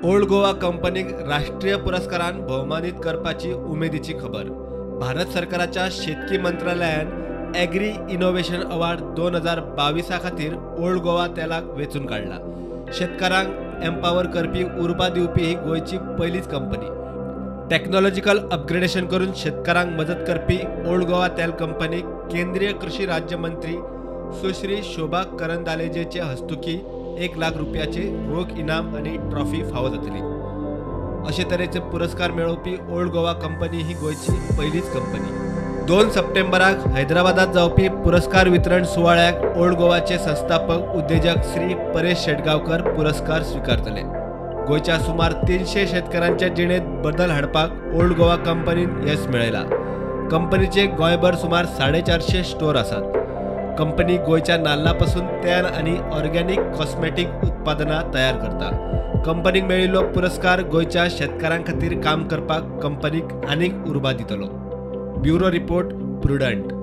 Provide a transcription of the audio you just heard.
Old Goa कंपनीक राष्ट्रीय पुरस्कारान भोवमानीत करपाची उमेदीची खबर. भारत सरकाराच्या शेतकी मंत्रालयान एग्री इनोव्हेशन अवॉर्ड 2022 खातीर ओल्ड गोवा तेलाक वेंचून काडला. शेतकारांक एम्पावर करपी, उर्बा दिवपी ही गोंयची पयलीच कंपनी. टेक्नॉलॉजिकल अपग्रेडेशन करून शेतकारांक मजत करपी ओल्ड गोवा तेल कंपनीक केंद्रीय कृषी राज्यमंत्री सुश्री शोभा करंदालेजेचे हस्तुकी 1 लाख रुपयाचे रोख इनाम आनी ट्रॉफी फावो जातली. अशे तरेचे पुरस्कार मेळोवपी ओल्ड गोवा कंपनी ही गोंयची पयलीच कंपनी. 2 सप्टेंबराक हैदराबादात जावपी पुरस्कार वितरण सुवाळ्याक ओल्ड गोवाचे संस्थापक उद्देजक श्री परेश शेटगांवकर पुरस्कार स्विकारतले. गोंयच्या सुमार 300 शेतकारांच्या जिणेंत बदल हाडपाक ओल्ड गोवा कंपनीन येस मेळयला. कंपनीचे गोंयभर सुमार 450 स्टोर आसात. कंपनी गोंयच्या नाल्ला पासून तेल आनी ऑर्गेनिक कॉस्मेटीक उत्पादनां तयार करता. कंपनीक मेळिल्लो पुरस्कार गोंयच्या शेतकारां खातीर काम करपाक कंपनीक आनीक उर्बा दितलो. Bureau report, Prudent.